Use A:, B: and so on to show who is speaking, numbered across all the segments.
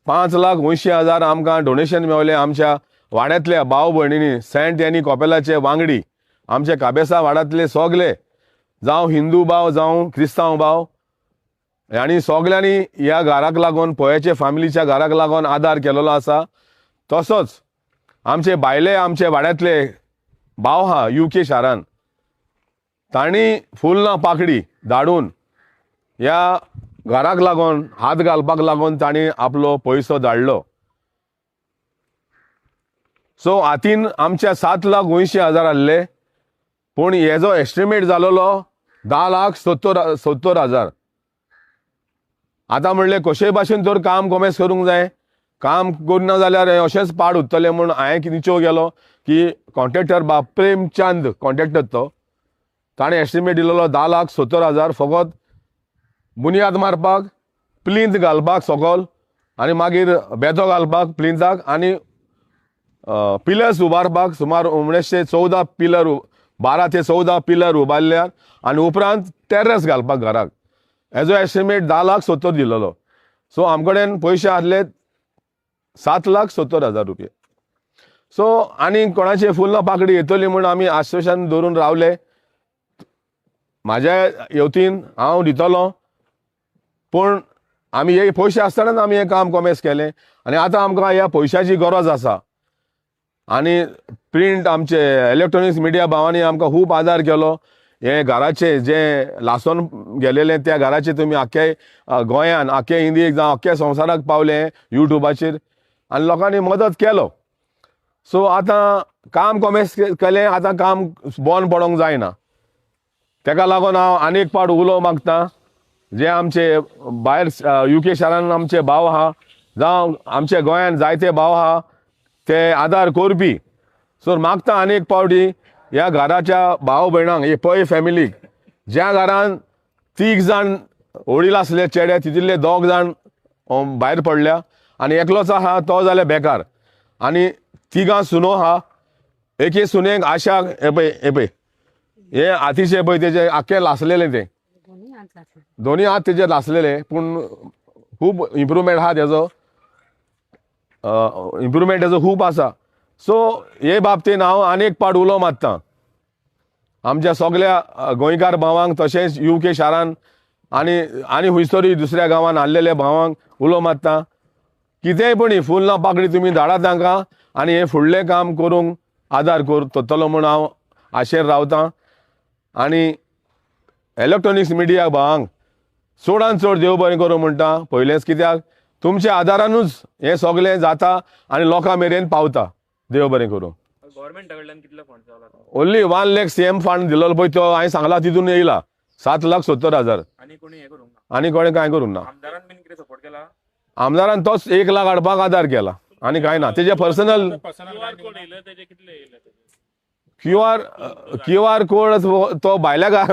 A: 5,80,000 आमकां डोनेशन मेवलें आमच्या वाड्यांतल्या भाव भयणींनी, सेंट एनी कॉपेलाचे वांगडी, आमच्या काबेसा वाड्यांतले सगले, जावं हिंदू भाव जावं क्रिस्तांव भाव, आनी सगल्यांनी ह्या घराक लागून, पळयाचे फॅमिलीच्या घराक लागून आदार केलेलो आसा. तसोच आमचे भायले आमचे वाड्यांतले भाव आहा UK शारान, तांणी फुलना पाकडी धाडून ह्या घराक लागून हात घालपाक लागून तांणी आपलो पयसो धाडलो. सो हातीन आमच्या 7,80,000 आहले, पूण हेजो एस्टिमेट जालोलो 10,70,000. आतां म्हणलें कशेय भाशेन तर काम कोमेस करूंक जाय, काम करिना जाल्यार हें अशेंच पाड उरतलें म्हूण हांवें निचोव गेलो की कॉन्ट्रेक्टर बाब प्रेमचंद कॉन्ट्रेक्टर तो, ताणें एस्टिमेट दिलेलो 10,70,000 फकत बुन्याद मारपाक, प्लिंथ घालपाक सकल, आनी मागीर बेतो घालपाक प्लिंथाक, आनी पिलर्स उबारपाक सुमार 1914 पिलर, 12 ते 14 पिलर उबारल्यार, आनी उपरांत टेरस घालपाक घराक. हेजो एस्टिमेट 10,70,000 दिलेलो. सो आम कडेन पयशे आहले 7,70,000 रुपये. सो आनी कोणाचे फुलां पाकडी येतली म्हूण आमी आश्वासन दवरून रावले. म्हाज्या येवतीन हांव दितलो, पूण आमी हे पयशे आसतनाच आमी हें काम कोमेस केलें आनी आतां आमकां ह्या पयशाची गरज आसा. आनी प्रिंट आमचे इलेक्ट्रॉनिक्स मिडिया भावांनी आमकां खूब आदार केलो. हे घराचे जे लासोन गेलेले त्या घराचे तुमी आख्खे गोंयान, आख्खे इंडियेक जावं आख्खे संवसाराक पावले युट्यूबाचेर, आनी लोकांनी मदत केलो. सो आतां काम कोमेस केलें, आतां काम बंद पडोंक जायना. तेका लागून हांव आनी एक पावट उलो मागता, जे आमचे भायर UK शारान आमचे भाव आहा, जावं आमच्या गोंयान जायते भाव आहा ते आदार करपी. सो मागता आनी एक पावटी ह्या घराच्या भाव भयणांक, हे पय फॅमिलीक, ज्या घरान 3 जाण वडील आसले चेडे, तितुंतले 2 जाण भायर पडल्या आनी एकलोच आहा तो जाल्यार बेकार, आनी 3 सुनो आहा. एके सुनेक आशा, हे पळय हे पळय हे हातीचे पळय तेजे आख्खे लासलेले, ते दोनी हात तेजे लासलेले, पूण खूब इम्प्रुवमेंट आहा तेजो, इम्प्रुवमेंट तेजो खूब आसा. सो हे बाबतीन हांव आनी एक पावट उलो मारता आमच्या सगल्या गोंयकार भावांक, तशेंच UK शारान आनी आनी खंयसरूय दुसऱ्या गांवान आहलेल्या भावांक उलो मारता, कितेंय पण फुलां पाकडी तुमी धाडा तांकां आनी हें फुडलें काम करूंक आदार करतलो म्हूण हांव आशेर रावतां. आनी इलेक्ट्रॉनिक्स मिडिया भावांक चडान चड देव बरें करूं म्हणटा पयलेंच, कित्याक तुमच्या आदारानूच हें सगळें जाता आनी लोकां मेरेन पावता. देव बरें करूं.
B: गव्हर्मेंटा कडल्यान कितलो फंड जाला?
A: ओन्ली 1 लाख CM fund दिलेलो पळय तो हांवें सांगला तितून येयला 7,70,000.
B: आनी कोणी हें करूंक ना,
A: आनी कोणें कांय करूंक ना.
B: आमदारान बीन कितें सपोर्ट केला?
A: आमदारान तोच 1 लाख हाडपाक आदार केला आनी कांय ना. तेजे पर्सनल QR code तो भायल्या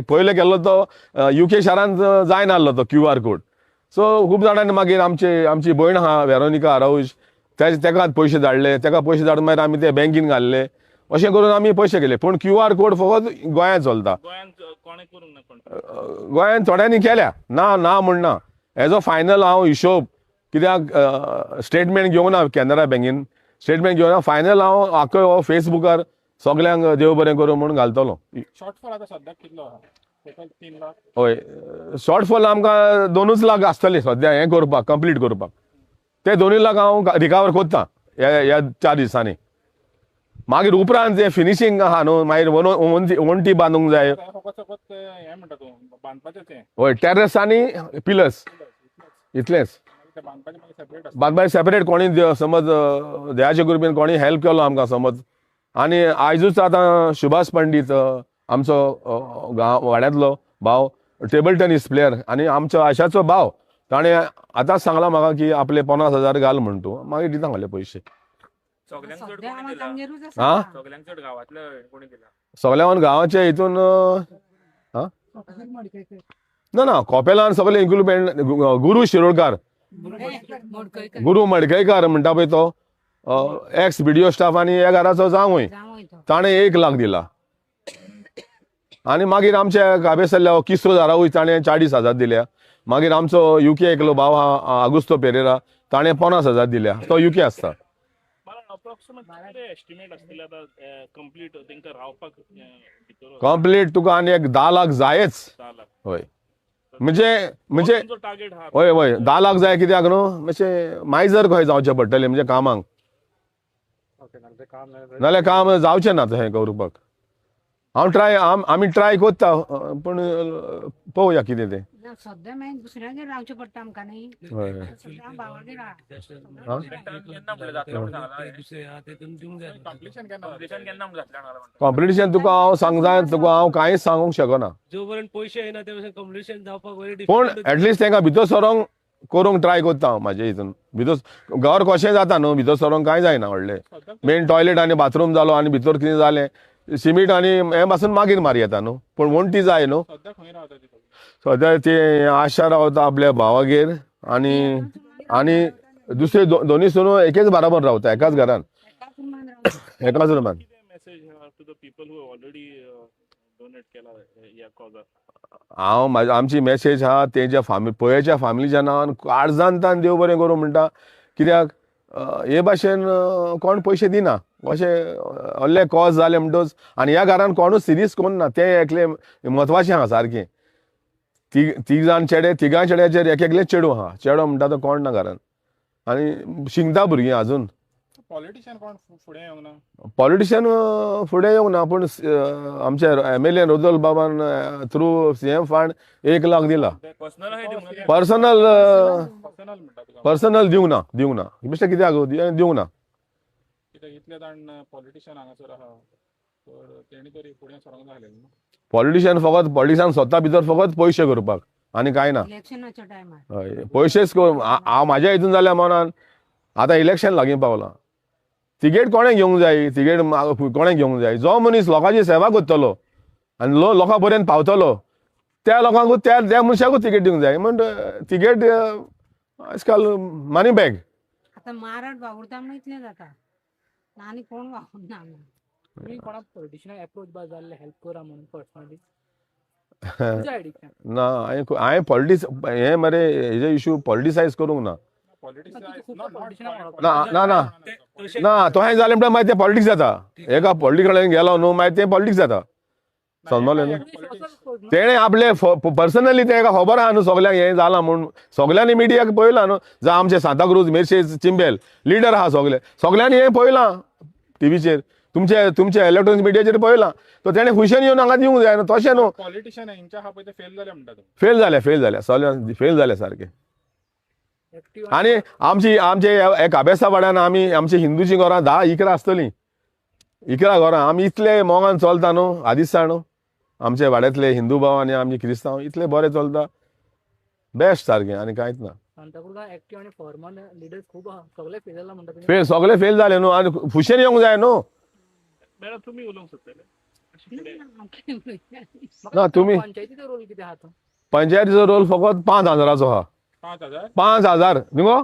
A: पयले केल्लो तो UK शारान जायना आहलो तो QR code. सो खूब जाणांनी मागीर आमची आमची भयण आहा वेरोनिका आराऊज, तेका पयशे धाडले, तेका पयशे धाडून मागीर आमी ते बँकीन घाल्ले, अशें करून आमी पयशे केले. पूण QR code फकत गोंयांत चलता, गोंयांत थोड्यांनी केल्या, ना ना म्हण ना. हेजो फायनल हांव हिशोब कित्याक स्टेटमेंट घेवंक ना, कॅनरा बँकेन स्टेटमेंट घेवंक ना. फायनल हांव आख्खो हो फेसबुकार सगल्यांक देव बरें करूं म्हूण घालतलो.
C: शॉर्टफॉल आतां सद्याक कितलो आहा? टोटल 3 लाख.
A: हय, शॉर्टफॉल आमकां 2 लाख आसतले सद्या हें करपाक, कंप्लीट करपाक. ते 2 लाख हांव रिकवर करता ह्या 4 दिसांनी. मागीर उपरांत जें फिनिशींग आहा न्हू, मागीर वण्टी बांदूंक जाय. हय, टेरस आनी पिलर्स इतलेंच. बांदपाचें सेपरेट कोणी समज देवाचे कृपेन कोणी हेल्प केलो आमकां समज. आनी आयजूच आतां सुभाष पंडीत आमचो गांव वाड्यांतलो भाव, टेबल टेनीस प्लेयर आनी आमचो आशाचो भाव, ताणें आतांच सांगलां म्हाका की आपले 50,000 घाल म्हण तूं, मागीर दिता म्हणले पयशे. आं, सगळ्यांक गांवाचे हितून ना ना कॉपेलान सगळे इन्क्लूड. गुरू शिरोडकार, गुरू मडकयकार म्हणटा पळय तो एक्स BDO staff आनी ह्या घराचो जावंय, ताणें 1 लाख दिला. आनी मागीर आमच्या काबेसरल्या किसो दारावूय ताणें 40,000 दिल्या. मागीर आमचो युके एकलो भाव आहा आगुस्तो पेरेरा, ताणें 50,000 दिल्या, तो युके आसता. कंप्लीट तुका आनी एक 10 लाख जायच. हय, म्हणजे म्हणजे हय हय 10 लाख जाय. कित्याक न्हू मातशें मायजर खंय जावचें पडटलें म्हणजे कामाक, नाल्यार काम जावचें ना तशें करपाक. हांव ट्राय आमी ट्राय करता पूण पळोवया कितें तें.
D: सद्या मागीर दुसऱ्यागेर रावचें पडटा आमकां न्ही.
A: कॉम्पिटिशन तुका हांव सांगता, तुका हांव कांयच सांगूंक शकना. पूण एटलिस्ट तांकां भितर सरोंक करूंक ट्राय करता हांव म्हाजे हितून. भितर घर कशें जाता न्हू, भितर सरोंक कांय जायना व्हडलें. मेन टॉयलेट आनी बाथरूम जालो आनी भितर कितें जालें सिमीट आनी हें पासून मागीर मार येता न्हू, पूण वण्टी जाय न्हू. सद्या ते आशा रावता आपल्या भावागेर आनी आनी दुसरे दोनी सुनो एकेच बराबर रावता, एकाच घरान एकाच रुमान. हांव आमची मॅसेज आहा तेज्या फामिली पळयच्या फामिलीच्या नांवान काळजान तान देव बरें करूं म्हणटा. कित्याक हे भाशेन कोण पयशे दिना अशें व्हडले कॉज जाले म्हणटच आनी ह्या घरान कोणूच सिरियस कोण ना, ते एकले म्हत्वाचें आहा सारकें. तीग जाण चेडे, तिगां चेड्याचेर एक एकले चेडूं आहा, चेडो म्हणटा तो कोण ना घरान आनी शिंकता भुरगीं आजून.
C: पॉलिटिशियन कोण फुडें येवंक ना?
A: पॉलिटिशियन फुडें येवंक ना, पूण आमचे MLA Rodolfo बाबान थ्रू CM fund 1 lakh दिला. पर्सनल पर्सनल दिवंक ना, दिवंक ना बेश्टें कित्याक दिवंक ना.
C: इतले जाण पॉलिटिशियन हांगासर आहा तर तेणी तरी फुडें सरोंक जाय आसलें न्हू.
A: पॉलिटिशियन फकत पॉलिटिक्सान स्वता भितर फकत पयशे करपाक आनी कांय ना. हय, पयशेच हांव म्हाज्या हितून जाल्या मनान आतां इलेक्शन लागीं पावलां, तिकेट कोणें घेवंक जाय, तिकेट कोणें घेवंक जाय, जो मनीस लोकांची सेवा करतलो आनी लोकां पर्यंत पावतलो त्या लोकांकूच त्या मनशाकूच तिकेट दिवंक जाय. म्हण तिकेट आजकाल मनी बॅग.
D: आतां मारट वावुरता म्हणून इतलें जाता आनी कोण वावुरना.
E: तुमी कोणाक पॉलिटिशियनाक एप्रोच बा जाल्ले हेल्प करा म्हणून पर्सनली?
A: ना, हांवें पॉलिटिक्स हें मरे हेजे इशू पॉलिटिसायज करूंक ना. ना ना ना ना तशें जालें म्हणल्यार मागीर तें पॉलिटिक्स जाता. एका पॉलिटिकल गेलो न्हू मागीर तें पॉलिटिक्स जाता, समजलें न्हू. तेणें आपले पर्सनली तेका खबर आहा न्हू सगल्यांक हें जालां म्हूण, सगल्यांनी मिडियाक पळयलां न्हू. जावं आमचे सांताक्रूज मेरशे चिंबेल लिडर आहा, सगले सगल्यांनी हें पळयलां टिवीचेर, तुमचे तुमचे इलेक्ट्रॉनिक मिडियाचेर पळयलां. तो तेणें खुशेन येवन हांगा दिवंक जाय न्हू, तशें न्हू.
C: पॉलिटिशियन हेंच्या आहा पळय ते फेल जाले म्हणटा.
A: फेल जाले, फेल जाले, सगळे फेल जाले सारके. आनी आमची आमचे एक अभ्यासा वाड्यान आमी आमची हिंदूची घरां 10-11 आसतलीं, 11 घरां आमी इतले मोगान चलता न्हू आदिस्ता न्हू. आमचे वाड्यांतले हिंदू भाव आनी आमचे क्रिस्तांव इतले बरे चलता, बेस्ट सारकें आनी कांयच ना. फेल सगळे फेल जाले न्हू आनी फुशेन येवंक जाय न्हू. ना तुमी पंचायतीचो रोल फकत 5,000 आहा. 5,000 न्ही गो,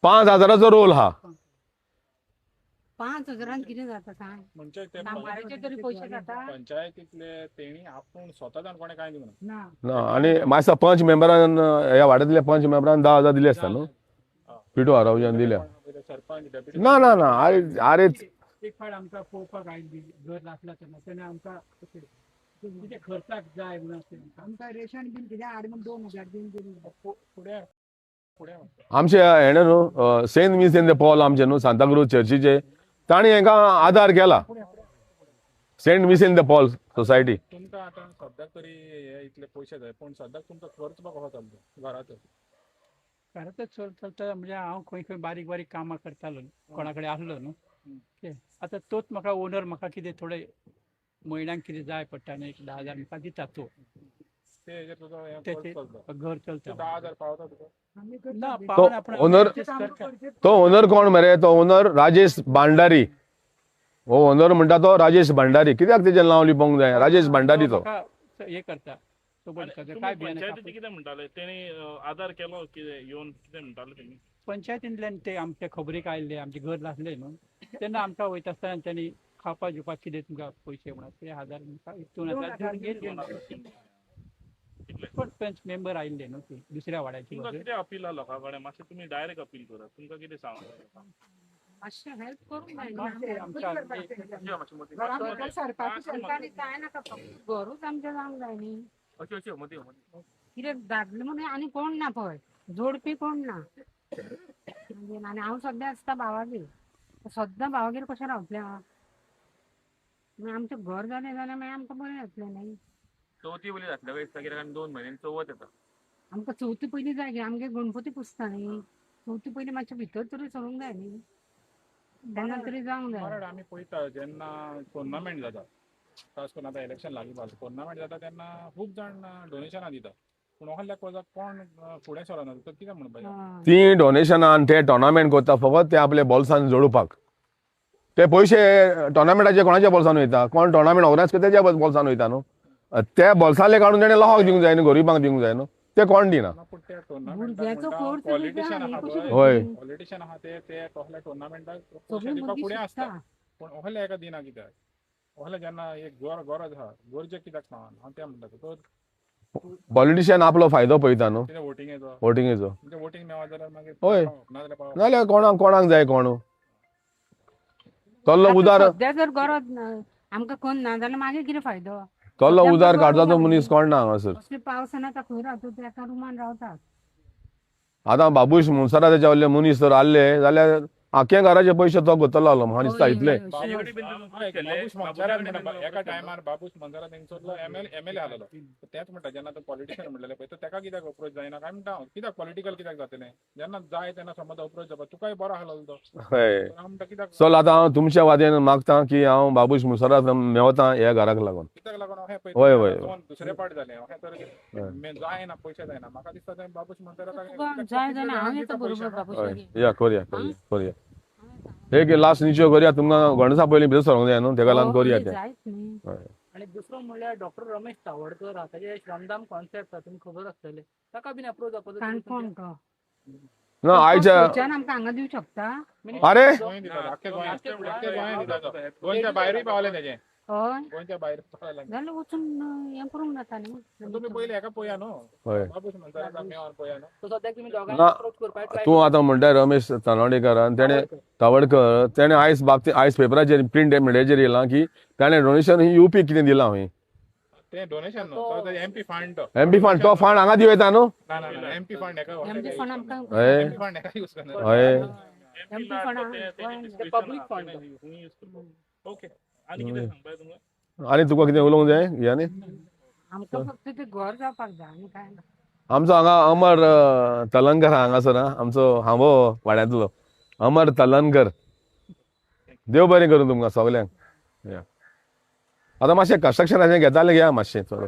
A: 5,000 रोल हा.
D: 5,000 कितें जाता सांग?
C: पंचायतींतले तेणी आपूण स्वता जावन कोणें कांय दिवंक
D: ना.
A: ना आनी म्हाका पंच मेंबरान ह्या वाड्यांतल्या पंच मेंबरान 10,000 दिले आसता न्हू, पिटू आरावजान दिल्या. ना ना ना, अरे अरे
E: एक फावट आमकां पळोवपाक आयली घर लागला तेन्ना तेन्ना आमकां कितें खर्चाक जाय म्हणून
F: आमकां रेशन बीन कितें हाड म्हूण 2,000 बीन दिले.
A: आमचे हेणें न्हू सेंट विन्सेंट पॉल आमचे न्हू सांताक्रूज चर्चीचे तांणी हेंकां आदार केला, सेंट विन्सेंट पॉल सोसायटी.
C: तुमकां आतां सद्याक तरी हे इतले पयशे जाय, पूण सद्याक तुमचो खर्च बा कसो चलता घराचो?
E: घराचो चलता म्हणजे हांव खंय खंय बारीक बारीक कामां करतालो, कोणा कडेन आसलो न्हू. आतां तोच म्हाका ओनर म्हाका कितें थोडे म्हयन्याक कितें जाय पडटा न्ही, 10,000 म्हाका दिता तो, घर चलता.
C: 10,000 पावता तुका?
E: ना पावना.
A: ओनर तो ओनर कोण मरे? तो ओनर राजेश भांडारी. हो ओनर म्हणटा तो राजेश भांडारी. कित्याक तेजें नांव लिपोवंक जाय? राजेश भांडारी तो
E: हे करता.
B: कितें म्हणटाले तेणी आदार केलो कितें येवन कितें म्हणटाले तेणी?
E: पंचायतींतल्यान ते आमचे खबरेक आयिल्ले, आमचें घर लासलें न्हू तेन्ना आमकां वयता आसतना तेणी खावपा जेवपाक कितें तुमकां पयशे म्हणून ते 1,000 2,000 दिवन गेले. पण पंच मेंबर आयिल्ले न्हू ती दुसऱ्या वाड्याची
B: तुमकां
E: बाजू.
B: कितें अपील आहा लोकां कडेन मातशें तुमी डायरेक्ट अपील करात, तुमकां कितें सांगूंक?
D: मातशें हेल्प करूंक जाय
E: मातशें आमच्या
F: घरा भितर सरपाक
D: आनी कांय नाका, फक्त घरूच आमचें जावंक जाय न्ही. कित्याक दादले म्हणून आनी कोण ना पळय, जोडपी कोण ना. मागीर आनी हांव सद्या आसता भावागेर, सद्दां भावागेर कशें रावतलें हांव? मागीर आमचें घर जालें जाल्यार मागीर आमकां बरें जातलें न्ही.
G: चवथी पयलीं जातलें काय दिसता, कित्याक आनी 2 म्हयन्यांनी चवथ येता.
D: आमकां चवथी पयलीं जाय की आमगे गणपती पुजता न्ही, चवथी पयलीं मातशें भितर तरी सरूंक जाय न्ही, तेन्ना तरी जावंक जाय.
C: मराड आमी पळयता जेन्ना टोर्नामेंट जाता, खास करून आतां इलेक्शन लागीं पावता, टोर्नामेंट जाता तेन्ना खूब जाण डोनेशनां दिता, पूण असल्या कोजाक कोण फुडें सरना, तर कितें म्हणपाचें?
A: ती डोनेशनां आनी ते टोर्नामेंट करता फकत ते आपले बोल्सान जोडपाक. ते पयशे टोर्नामेंटाचे कोणाच्या बोल्सान वयता? कोण टोर्नामेंट ऑर्गनायज करता तेच्या बोल्सान वयता न्हू. ते बोल्साले काडून तेणें लोकांक दिवंक जाय न्हू, गरिबांक दिवंक जाय न्हू, ते कोण दिना.
C: पूण त्या
D: भुरग्याचो
C: टोर्नामेंटाक
D: कोर्स
C: पॉलिटिशियन आहा पळय,
A: हय.
C: पॉलिटिशियन आहा ते ते तसल्या टोर्नामेंटाक पयशे
D: सगळीं
C: दिवपाक
D: भुरगीं
C: फुडें आसता,
D: शिकता.
C: पूण असल्या एका दिना कित्याक? असलें जेन्ना एक गरज आहा, गरजेक कित्याक सांगना हांव तें म्हणटा. तर
A: पॉलिटिशियन आपलो फायदो पळयता न्हू,
C: कितें वोटिंगेचो,
A: वोटिंगेचो.
C: म्हणजे वोटींग मेळत जाल्यार मागीर
A: हय.
C: पावप, नाजाल्यार पावप.
A: नाजाल्यार कोणाक कोणाक जाय कोण तल्लो
D: आतां
A: उदार,
D: सद्या जर गरज ना आमकां कोण ना जाल्यार मागीर कितें फायदो?
A: तल्लो
D: सद्या
A: उदार
D: गरज
A: काडचा तो
D: आहा
A: मनीस
D: न्ही.
A: कोण ना हांगासर.
D: असले पावसान आतां खंय रावता ते एका रुमान रावतात.
A: आतां बाबूश मुनसराच्या वयले मनीस जर आहले जाल्यार आख्या घराचे पयशे तो घेतलो आहलो म्हाका दिसता इतले.
C: बाबूश मंचारात म्हणटा एका टायमार बाबूश मंचारात तेंचो एमएलए आसलेलो, तेंच म्हणटा जेन्ना तो पॉलिटिशियन म्हणलेले पळय, तर तेका कित्याक अप्रोच जायना काय म्हणटा हांव, कित्याक पॉलिटिकल कित्याक जातलें? जेन्ना जाय तेन्ना समज अप्रोच जावपा, तुकाय बरो आसलेलो तो.
A: हय.
C: हांव म्हणटा कित्याक
A: चल आतां हांव तुमच्या वादेन मागता की हांव बाबूश मुनसरात मेवता ह्या घराक लागून.
C: कित्याक लागून अशें
A: हय, हय,
C: पळय दुसरे पाट जालें अशें तर जायना, पयशे जायना. म्हाका दिसता तें बाबूश मंचारात
D: तुका जाय जाल्यार हांव येता बरोबर
A: हय,
D: बाबूशागेर.
A: या करूया करूया करूया. एक लास्ट निश्चय करूया, तुमकां गणेशा पयलीं भितर सरोंक जाय न्हू, तेका लागून करूया तें.
D: जायच न्ही.
H: आनी दुसरो म्हणल्यार डॉक्टर रमेश तावडकर आहा, ताजे श्रमदान कॉन्सेप्ट आहा, तुमकां खबर आसतलें, ताका बीन अप्रोच जावपाचो.
D: काणकोण तो
A: ना आयच्या
D: खंयच्यान आमकां हांगा दिवं शकता?
A: अरे
C: गोंय दितात, आख्खे गोंय, आख्खे गोंय दितात, गोंयच्या भायरूय पावलें तेजें,
D: हय
C: गोंयच्या भायर पावलें.
D: जाल्यार वचून हें करूंक जाता न्ही.
C: तुमी पयलीं हेका पळया न्हू,
A: हय.
C: बाबूश मंचारात मेळोन पळया न्हू.
H: सो सद्याक तुमी दोगांय
A: ना,
H: अप्रोच करपाक ट्राय
A: तूं आतां म्हणटा रमेश तानवडेकरान तेणें तावडकर तेणें आयज बाबतींत आयज पेपराचेर प्रिंट मिडियाचेर येयलां की ताणें डोनेशन युपी कितें दिलां खंय.
C: तें डोनेशन न्हू, तो एमपी फंड तो.
A: एमपी फंड, तो फंड हांगा दिवं येता न्हू.
C: ना ना ना, एमपी फंड हेका
D: एमपी फंड आमकां
A: हय.
C: एमपी फंड हेका यूज करना.
A: हय.
D: MP fund
H: public fund.
B: Okay, आनी कितें सांगपाक तुमकां?
A: आनी तुका कितें उलोवंक जाय या न्ही?
D: आमकां फक्त तें घर जावपाक जाय आनी कांय ना.
A: आमचो हांगा अमर तलंकर हांगासर आमचो हांबो वाड्यांतलो अमर तलंकर. देव बरें करूं तुमकां सगल्यांक. या आतां मातशें कन्स्ट्रक्शनाचें घेतालें घ्या मातशें चलो.